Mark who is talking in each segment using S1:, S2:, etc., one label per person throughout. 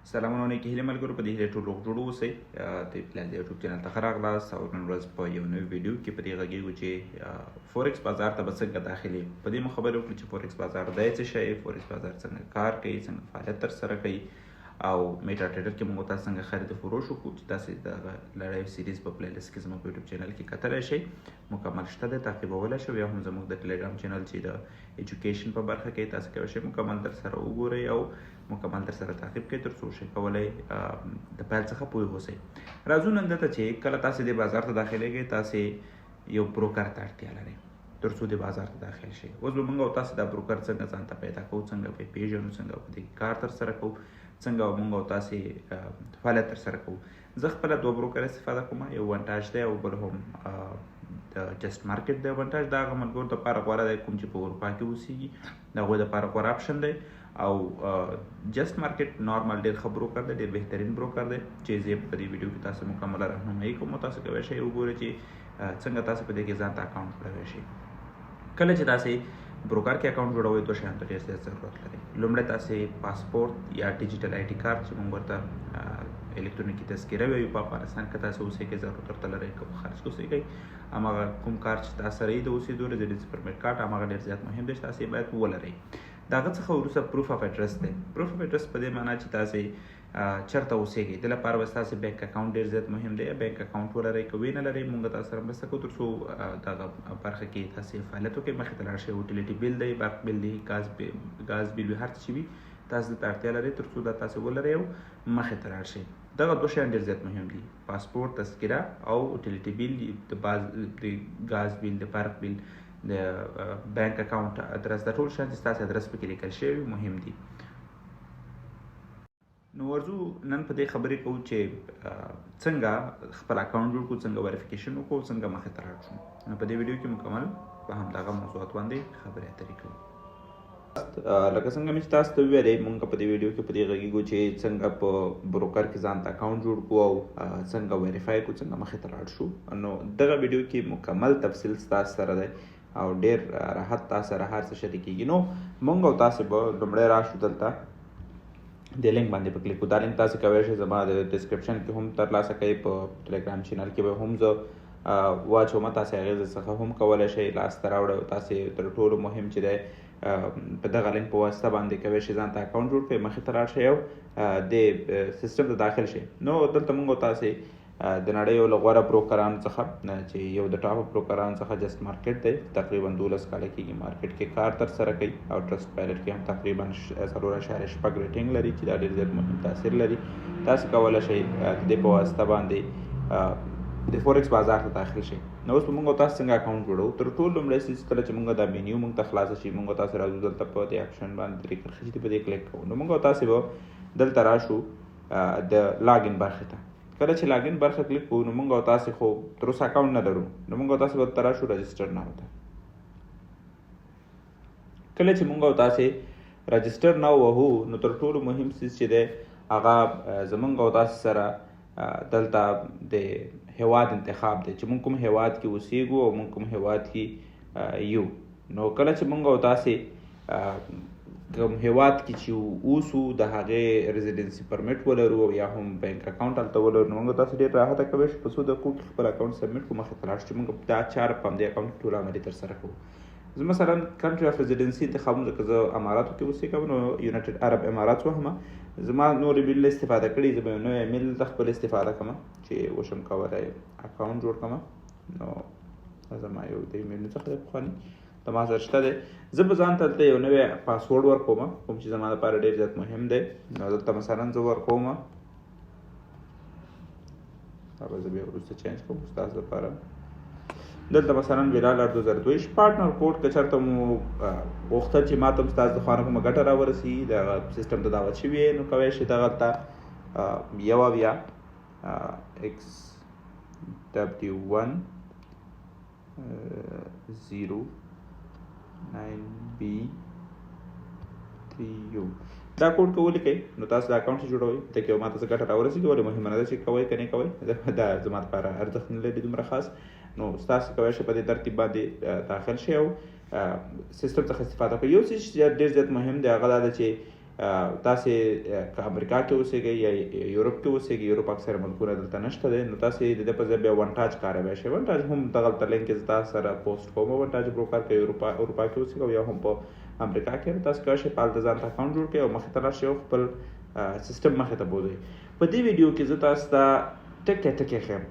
S1: سلامونه نیکې هیلې ملګرو، په دې هیله ټول روغ جوړ اوسئ. د پلان د یوټیوب چینل ته ښه راغلاست او نن ورځ په یو نوي ویډیو کې په دې غږېږو چې فورکس بازار ته به څنګه داخلي. په دې مو خبرې وکړې چې فورکس بازار دی څه شی، فورکس بازار څنګه کار کوي، څنګه فعالیت ترسره کوي او میټا ټریډر کې موږ تاسو څنګه خرید او فروش وکړو، چې تاسو دغه لړۍ series په playlist کې زموږ په یوټیوب چینل کې کتلی شئ، مکمل شته دی، تعقیبولی شئ. یا هم زموږ د ټلګرام چینل چې د education په برخه کې تاسو کولی شئ مکمل در سره وګورئ او مکمل در سره تعقیب کړئ تر څو شئ کولی د پیل څخه پوه اوسئ. راځو نن دلته چې کله تاسو دې بازار ته داخلېږئ، تاسو یو بروکر ته اړتیا لرئ تر څو دې بازار ته داخل شئ. اوس به موږ او تاسو دا بروکر څنګه ځان ته پیدا کوو، څنګه به یې پېژنو، څنګه په دې کې کار ترسره کوو، څنګه موږ او تاسو فعالیت ترسره کوو. زه خپله دوه بروکر استفاده کوم، یو ونټاج دی او بل هم د جسټ مارکیټ دی. ونټاج د هغه ملګرو دپاره غوره دی کوم چې په اروپا کې اوسېږي، د هغوی دپاره غوره option دی. او جسټ مارکیټ نارمل ډېر ښه بروکر دی، ډېر بهترین بروکر دی چې زه په دې ویډیو کې تاسو مکمله راهنمایي کوم. تاسو کولی شئ وګورئ چې څنګه تاسو په دې کې ځان ته اکاونټ جوړولی شئ. کله چې تاسو بروکر کې اکاونټ جوړوئ، دوه شیانو ته ډېر زیات ضرورت لرئ. لومړی تاسو پاسپورت یا digital ID card چې موږ ورته الکترونیکي تذکره وایو په افغانستان کې تاسو اوسېږئ ضرورت ورته لرئ، که په خارج کې اوسېږئ هماغه کوم کارت چې تاسو سره یې د اوسېدو residency permit card هماغه ډېر زیات مهم دی چې تاسو یې باید ولرئ. د هغه څخه وروسته proof of address دی. proof of address په دې معنا چې تاسو چېرته اوسېږئ، د لپاره به ستاسو بانک اکاونټ ډېر زیات مهم دی. بانک اکاونټ ولرئ، که ویې نه لرئ موږ تاسو سره مرسته کوو تر څو دغه برخه کې تاسو فعالیت وکړئ، مخې ته لاړ شئ. utility bill دی، برق bill دی، ګاز bill وي، هر څه چې وي تاسو دلته اړتیا لرئ تر څو دا تاسو ولرئ او مخې ته لاړ شئ. دغه دوه شیان ډېر زیات مهم دي، پاسپورت تذکره او utility bill، د ګاز bill، د برق bill، د بانک اکاونټ ادرس، دا ټول شیان چې ستاسو ادرس پکې لیکل شوی وي مهم دي. نو ورځو نن په دې خبرې کوو چې څنګه خپل اکاونټ جوړ کړو، څنګه verification وکړو، څنګه مخې ته لاړ شو. نو په دې ویډیو کې مکمل په همدغه موضوعات باندې خبرې اترې کوو. لکه څنګه مې چې تاسو ته وویلې، مونږ په دې ویډیو کې په دې غږېږو چې څنګه په بروکر کې ځان ته اکاونټ جوړ کړو او څنګه verify کړو، څنګه مخې ته لاړ شو. نو دغه ویډیو کې مکمل تفصیل ستاسو سره دی او ډېر راحت تاسو سره هر څه شریکېږي. نو مونږ او تاسو به لومړی راشو دلته د لینک باندې په کلیک. دا لینک تاسو کولی شئ زما د description کې هم ترلاسه کړئ، په ټلګرام چینل کې به هم زه واچوم، تاسو هغې څخه هم کولی شئ لاسته راوړئ. او تاسو تر ټولو مهم چې دی په دغه لینک په واسطه باندې کولی شئ ځان ته اکاونټ جوړ کړئ، مخې ته لاړ شئ او د سیستم ته داخل شئ. نو دلته موږ او تاسو د نړۍ یو له غوره بروکرانو څخه چې یو د top بروکرانو څخه جسټ مارکیټ دی، تقریبا 12 کاله کېږي مارکیټ کې کار ترسره کوي او ټرسټ پایلټ کې هم تقریبا 4.6 rating لري چې دا ډېر زیات مهم تاثیر لري. تاسو کولی شئ د دې په واسطه باندې د فورکس بازار ته داخل شئ. نو اوس به موږ تاسو څنګه اکاونټ جوړوو. تر ټولو لومړی څیز کله چې موږ دا مینیو موږ ته خلاصه شي، موږ تاسو راځو دلته په دې option باندې درې کرښې چې په دې کلیک کوو. نو موږ تاسو به دلته راشو د login برخې ته. کله چې login برخه کلیک کوو، نو موږ او تاسو خو تر اوسه اکاونټ نه لرو، نو موږ او تاسو به دلته راشو register now ته. کله چې موږ او تاسو register now وهو، نو تر ټولو مهم څیز چې دی هغه زمونږ او تاسو سره دلته د هیواد انتخاب دی چې موږ کوم هیواد کې اوسېږو او موږ کوم هیواد کې یو. نو کله چې موږ او تاسو کوم هیواد کې چې اوسو د هغې residency permit ولرو او یا هم بانک اکاونټ هلته ولرو، نو موږ تاسو ډېر راحته کولی شو په څو دقیقو کې خپل اکاونټ submit کړو، مخې ته لاړ شو چې موږ دا چاره په همدې اکاونټ کې ټول عملي ترسره کوو. زه مثلا country of residency انتخابوم، ځکه زه اماراتو کې اوسېږم، نو یونایټډ عرب امارات وهم. زما نور ایمیل استفاده کړي، زه به یو نوی ایمیل د خپل استفاده کوم چې وشم کولی اکاونټ جوړ کړم. نو زما یو د ایمیلونو څخه دی پخوانی د ما سره شته دی. زه به ځان ته دلته یو نوی پاسورډ ورکوم کوم چې زما لپاره ډېر زیات مهم دی. نو دلته مثلا زه ورکوم، دا به زه بیا وروسته change کوم ستاسو لپاره. دلته مثلا بلال 2022 partner code، که چېرته مو غوښتل چې ما ته هم ستاسو د خوا نه کومه ګټه راورسي، دغه سیستم ته دعوت شوي، نو کولی شئ دغلته 71 XW 1 0 9 B 3 U دا کوډ که ولیکئ، نو تاسو دا اکاونټ جوړوئ، د کې ما ته څه ګټه راورسېږي. ولې مهمه نه ده چې کوئ که نه کوئ، دا زما لپاره ارزښت نه لري دومره خاص. نو ستاسو کولی شئ په دې ترتیب باندې داخل شئ او سیستم څخه استفاده کوي. یو څه چې ډېر زیات مهم دی هغه دا ده چې تاسې که امریکا کې اوسېږئ یا یورپ کې اوسېږئ، یورپ اکثره ملکونه دلته نشته دی، نو تاسې د دې په ځای بیا ون ټاچ کارولی شئ. ون ټاچ هم دغلته لینک یې زه تاسو سره پوسټ کوم. ون ټاچ بروکر که اروپا کې اوسېږئ او یا هم په امریکا کې، نو تاسو کولی شئ په هلته ځان ته اکاونټ جوړ کړئ او مخې ته لاړ شئ او خپل سیستم مخې ته بوځئ. په دې ویډیو کې زه تاسو ته ټکی ټکی ښیم،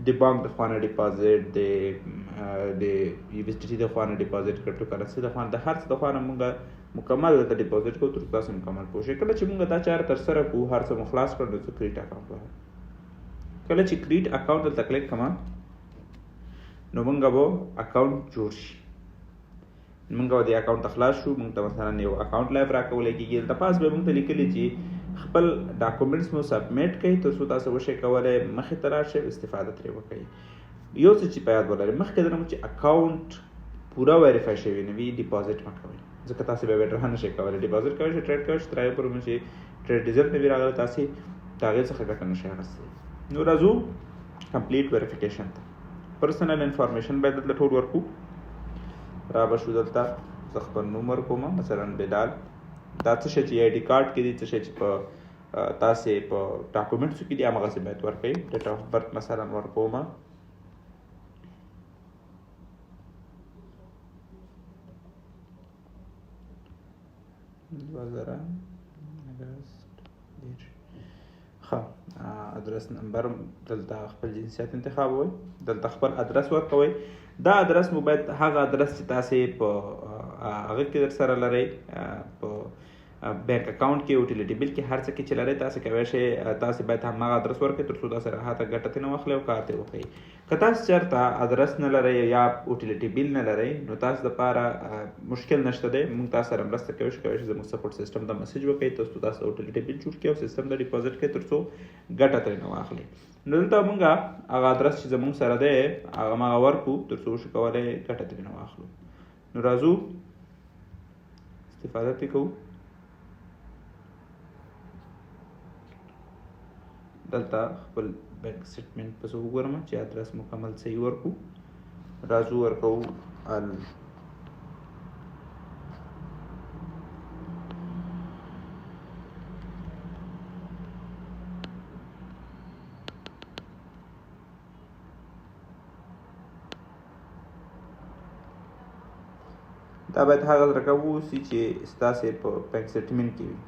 S1: د بانک د خوا نه ډیپازټ، د یو اس ډي ټي د خوا نه ډیپازټ، کریپټو کرنسي د خوا نه، د هر څه د خوا نه مونږ مکمل دلته ډیپازټ کوو تر څو تاسو مکمل پوه شئ. کله چې مونږ دا چاره ترسره کړو، هر څه مو خلاص کړل، نو زه کریټ اکاونټ وهم. کله چې کریټ اکاونټ دلته کلیک کړم، نو مونږ به اکاونټ جوړ شي. مونږ به دې اکاونټ ته خلاص شو، مونږ ته مثلا یو اکاونټ لایف راکولی کېږي. دلته پاس به مونږ ته لیکلي چې خپل ډاکومنټس مو سبمیټ کړئ تر څو تاسو وشئ کولی مخې ته لاړ شئ او استفاده ترې وکړئ. یو څه چې په یاد ولرئ، مخکې درنه چې اکاونټ پوره ویریفای شوی نه وي ډیپازټ مه کوئ، ځکه تاسو بیا ویډرا نه شئ کولی. ډیپازټ کولی شئ، ټریډ کولی شئ، تر هغې پورې مو چې ټریډ ریزلټ نه وي راغلی تاسې د هغې څخه ګټه نه شئ اخیستی. نو راځو کمپلیټ ویریفیکیشن ته. پرسنل انفارمیشن باید دلته ټول ورکړو. را به شو دلته زه خپل نوم ورکوم، مثلا بلال. دا څه شی چې آی ډي کارت کې دي، څه شی چې په تاسې په ډاکومنټسو کې دي، هماغسې باید ورکړئ. ډیټ آف برت مثلا ورکوم. 2000 اګست 30. ښه، ادرس نمبر دلته خپل جنسیت انتخابوئ، دلته خپل ادرس ورکوئ. دا ادرس مو باید هغه ادرس چې تاسې په هغه کې در سره لرئ، په بانک اکاونټ کې، یوټیلیټي بیل کې، هر څه کې چې لرئ تاسې کولی شئ، تاسې باید هماغه ادرس ورکړئ تر څو تاسې راحته ګټه ترې نه واخلئ او کار ترې وکړئ. که تاسې چېرته ادرس نه لرئ یا یوټیلیټي بیل نه لرئ، نو تاسو دپاره مشکل نشته دی، موږ تاسو سره مرسته کولی شو. کولی شئ زموږ سپورټ سیستم ته مسیج وکړئ تر څو تاسو یوټیلیټي بیل جوړ کړئ او سیستم ته ډیپازټ کړئ تر څو ګټه ترې نه واخلئ. نو دلته موږ هغه ادرس چې زموږ سره دی هغه ماغه ورکړو تر څو وشو کولی ګټه ترې نه واخلو. نو راځو استفاده ترې کوو. دلته خپل بانک سټیټمنټ پسې وګورم چې ادرس مکمل صحیح ورکو. راځو ورکوو ال دا باید هغه رقم واوسي چې ستاسې په بانک سټیټمنټ کې وي.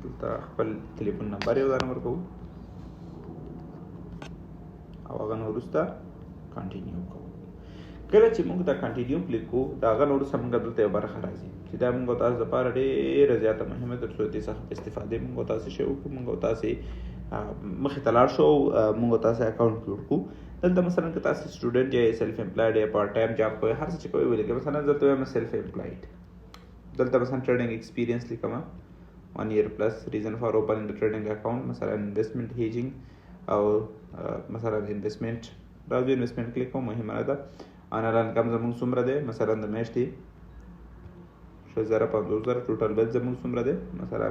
S1: دلته خپل ټلیفون نمبر یو ځان ورکوو او هغه نه وروسته کنټینیو کوو. کله چې موږ دا کنټینیو کلیک کوو، د هغه نه وروسته موږ دلته یو برخه راځي چې دا موږ تاسو دپاره ډېره زیاته مهمه ده، تر څو دې څخه په استفادې موږ تاسو شی وکړو، موږ تاسې مخې ته لاړ شو او موږ تاسې اکاونټ جوړ کړو. دلته مثلا که تاسې سټوډنټ یا سیلف امپلایډ یا پارټ ټایم جاب کوئ، هر څه چې کوئ ولیکئ. مثلا زه درته وایم سیلف امپلایډ، دلته مثلا ټریډینګ ایکسپیرینس لیکم 1 year plus، reason for opening the trading account، مثلا investment hedging او مثلا investment. راځو investment کلیک کوم، مهمه نه ده. انال انکم زموږ څومره دی، مثلا د میاشتې 60,000 50,000. ټوټل بیل زموږ څومره دی، مثلا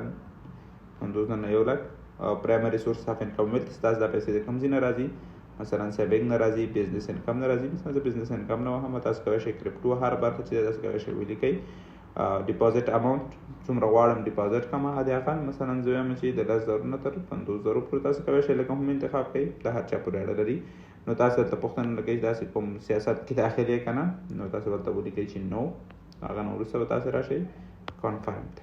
S1: 50 نه 1 لک. او پرایمري سورس اف انکم ویلت، ستاسو دا پیسې د کوم ځای نه راځي، مثلا سیوینګ نه راځي، بزنس انکم نه راځي. مثلا زه بزنس انکم نه وهم، تاسو کولی شئ کریپټو هر برخه چې تاسو کولی شئ ولیکئ. ډیپازټ اماونټ څومره غواړم ډیپازټ کړم، حد اقل مثلا زه وایم چې د 10,000 نه تر 50,000 پورې تاسو کولی شئ لږ هم انتخاب کړئ، د هر چا پورې اړه لري. نو تاسو ورته پوښتنه لکئ چې داسې کوم سیاست کې داخل یې که نه، نو تاسو ورته ولیکئ چې نو. هغه نه وروسته به تاسو راشئ کنفرم ته.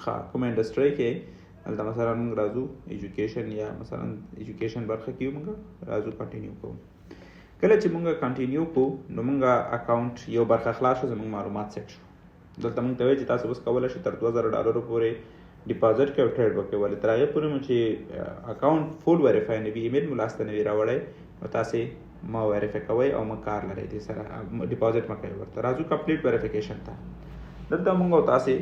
S1: ښه، کومه انډسټرۍ کې دلته مثلا موږ راځو ایجوکیشن یا مثلا ایجوکیشن برخه کې یو، موږ راځو کنټینیو کوو. کله چې موږ کنټینیو کوو نو موږ اکاونټ یو برخه خلاص شو، زموږ معلومات سیټ شو. دلته موږ ته وایي چې تاسو اوس کولی شئ تر $2000 پورې ډیپازټ کړئ او ټریډ وکړئ، ولې تر هغې پورې مو چې اکاونټ فول ویریفای نه وي، ایمیل مو لاسته نه وي راوړی، نو تاسې مه ویریفای کوئ او مه کار لرئ دې سره، ډیپازټ مه کوئ ورته. راځو کمپلیټ ویریفیکیشن ته. دلته موږ او تاسې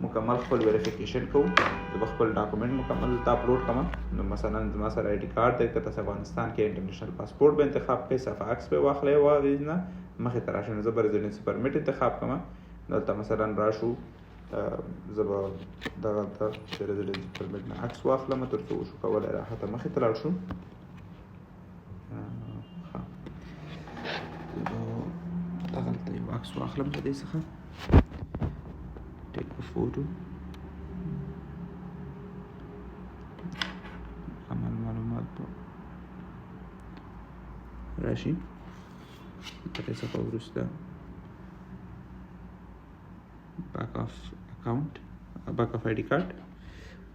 S1: مکمل خپل ویریفیکیشن کوو. زه به خپل ډاکومنټ مکمل دلته اپلوډ کړم. نو مثلا زما سره آی ډي کارت دی، که تاسو افغانستان کې انټرنیشنل پاسپورت به انتخاب کړئ، صفحه عکس به واخلئ او هغې نه مخې ته راشئ. نو زه به ریزیډنسي پرمیټ انتخاب کړم. دلته مثلا راشو، زه به دغلته د ریزیډنسي پرمیټ نه عکس واخلم تر څو وشو کولی راحته مخې ته لاړ شو. ښه، زه به دغلته یو عکس واخلم له دې څخه، take a photo. مکمل معلومات به راشي. دغې څخه وروسته باک اف اکاونټ، باک اف آی ډي کارت،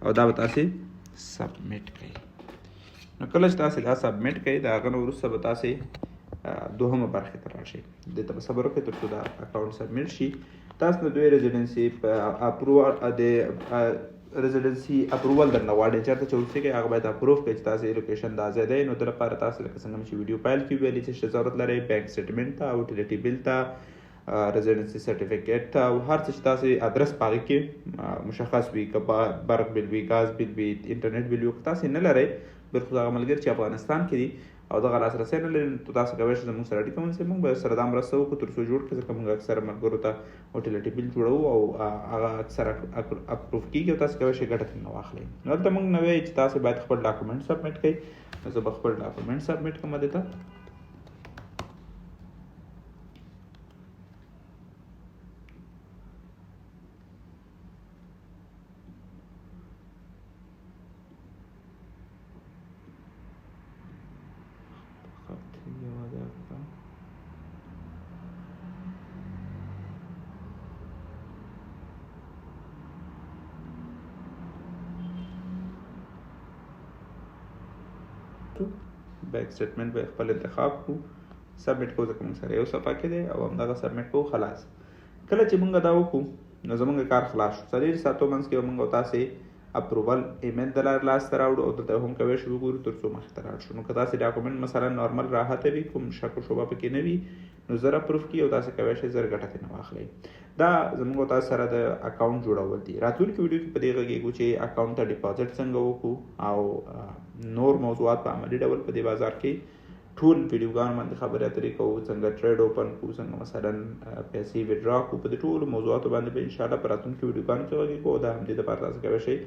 S1: او دا به تاسې سبمیټ کړئ. نو کله چې تاسې دا سبمیټ کړئ، د هغه نه وروسته به تاسې دوهمه برخې ته لاړ شئ. دې ته به صبر وکړئ تر څو دا اکاونټ سبمیټ شي. تاسو نه دوی ریزیډنسي په اپروول، د ریزیډنسي اپروول درنه غواړي، چېرته چې اوسېږئ هغه باید اپروف کړئ چې تاسې لوکیشن دا ځای دی. نو د لپاره تاسو لکه څنګه چې ویډیو پیل کې ویلي چې ضرورت لرئ بانک سټیټمنټ ته او یوټیلیټي بل ته، ریزیډنسي سرټیفیکیټ ته، او هر څه چې تاسې ادرس په هغې کې مشخص وي، که برق بل وي، ګاز بل وي، انټرنیټ بل وي. که تاسې نه لرئ، بالخصوص هغه ملګري چې افغانستان کې دي او دغه لاسرسی نه لري، نو تاسو کولی شئ زموږ سره اړیکه ونیسئ، موږ به سره دا مرسته وکړو تر څو جوړ کړو، ځکه موږ اکثره ملګرو ته یوټیلیټي بل جوړوو او هغه اکثره اپروف کېږي او تاسو کولی شئ ګټه ترې نه واخلئ. نو دلته موږ نه وایي چې تاسو باید خپل ډاکومنټ سبمیټ کړئ. نو زه به خپل ډاکومنټ سبمیټ کړم دې ته. بانک سټیټمنټ به خپل انتخاب کړو، سبمیټ کوو، ځکه موږ سره یو صفحه کې دی او همدغه سبمیټ کوو. خلاص، کله چې موږ دا وکړو نو زموږ کار خلاص شو. 4 ساعتو منځ کې به موږ تاسې اپروول ایمیل د لارې لاسته راوړو او دلته هم کولی شو وګورو تر څو مخې ته لاړ شو. نو که تاسې ډاکومنټ مثلا نارمل راحته وي، کوم شک او شبه پکې نه وي، نو زر اپروف کړي او تاسې کولی شئ زر ګټه ترې نه واخلئ. دا زموږ او تاسو سره د اکاونټ جوړول دي. راتلونکي ویډیو کې په دې غږېږو چې اکاونټ ته ډیپازټ څنګه وکړو او نور موضوعات په عملي ډول په دې بازار کې ټول ویډیوګانو باندې خبرې اترې کوو، څنګه ټریډ اوپن کړو، څنګه مثلا پیسې ویډرا کړو. په دې ټولو موضوعاتو باندې به انشاءالله په راتلونکي ویډیوګانو کې غږېږو. او د همدې دپاره تاسو کولی شئ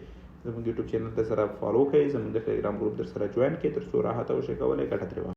S1: زموږ یوټیوب چینل در سره فالو کړئ، زموږ د ټلګرام ګروپ در سره جوین کړئ تر څو راحته وشئ کولی ګټه ترې واخلئ.